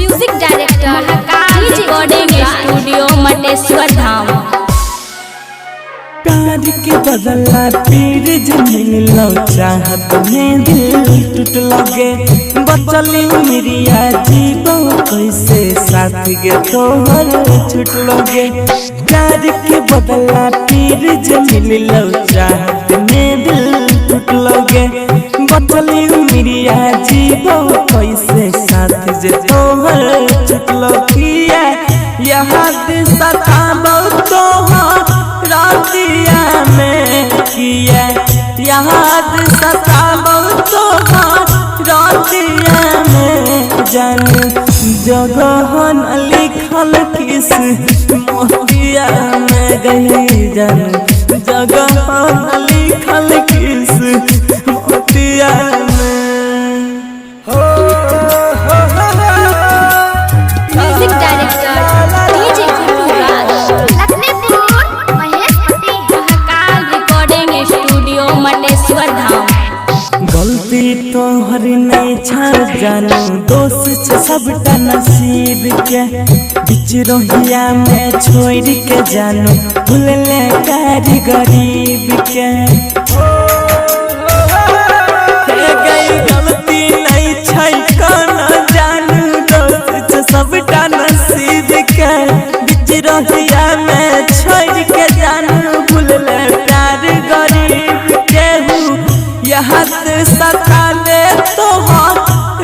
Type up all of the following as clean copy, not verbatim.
Music director Mahakal recording studio Mateshwar Dham. प्यार के बदला पीर जे मिललो, चाहत में दिल टूट लगे। बचली उमरिया जीवो कैसे, साथ गे तोहर छूट लगे। प्यार के बदला पीर जे मिललो, चाहत में दिल टूट लगे। बचली उमरिया जीवो कैसे, साथ जे तोहर छूट लगिया। यहाँ सताबो तोहर रातिया में किया, याद सताबो तोहर रातिया में। जान जगह न लिखल किस मोतिया में गई, जान जगह न लिखल किस मोतिया में। हो हो हो। Music director DJ Guddu Raj. Lakhnipur Maheshpatti. Mahakal recording studio Mateshwar Dham. गलती तोहर नहीं छा जानू, दोष छे सबटा नसीब के। बीच रोहिया में छोड़ के जानू, भूलले कारी गरीब के। हे गई गलती नहीं छै कोनो जानू, दोष छे सबटा नसीब के। बीच रोहिया में छोड़ के जानू, भूलले प्यार गरीब के। हूँ यहाँ सताले तोहर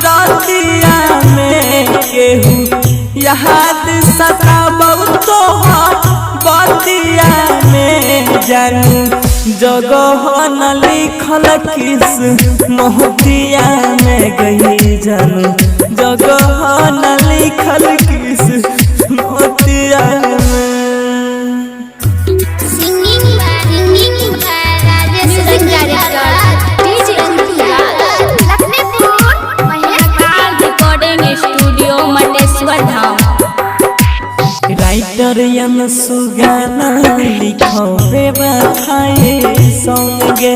रातिया में केहू, याद सताबो तोहर बतिया में। जानू जगह न लिखल किस मोहतिया में गई, जानू जगह न लिखल किस मोहतिया में। Singing by Rajesh Music director DJ Guddu Raj. Lakhnipur Maheshpatti. Mahakal recording studio Mateshwar Dham. Writer यन सुगाना लिखो बेवफाए संगे,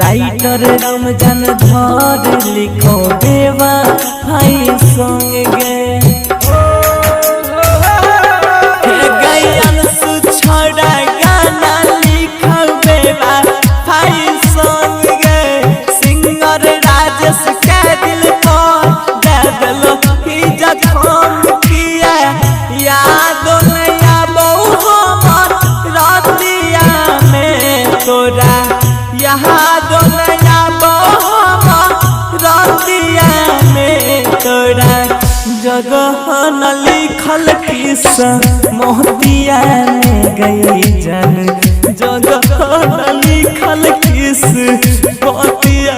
राइटर रमजान धर लिखो बेवफाए संगे। हे गैयन सुछड़ा गाना लिखो बेवफाए संगे, सिंगर राजेश के दिल पर दे देलो ही जखम किया। याद नहीं आबो हमर रातिया में तोरा, याद नहीं आबो हमर रातिया में तोरा। जगह न लिखल किस मोहतिया में गई, जान जगह न लिखल किस मोहतिया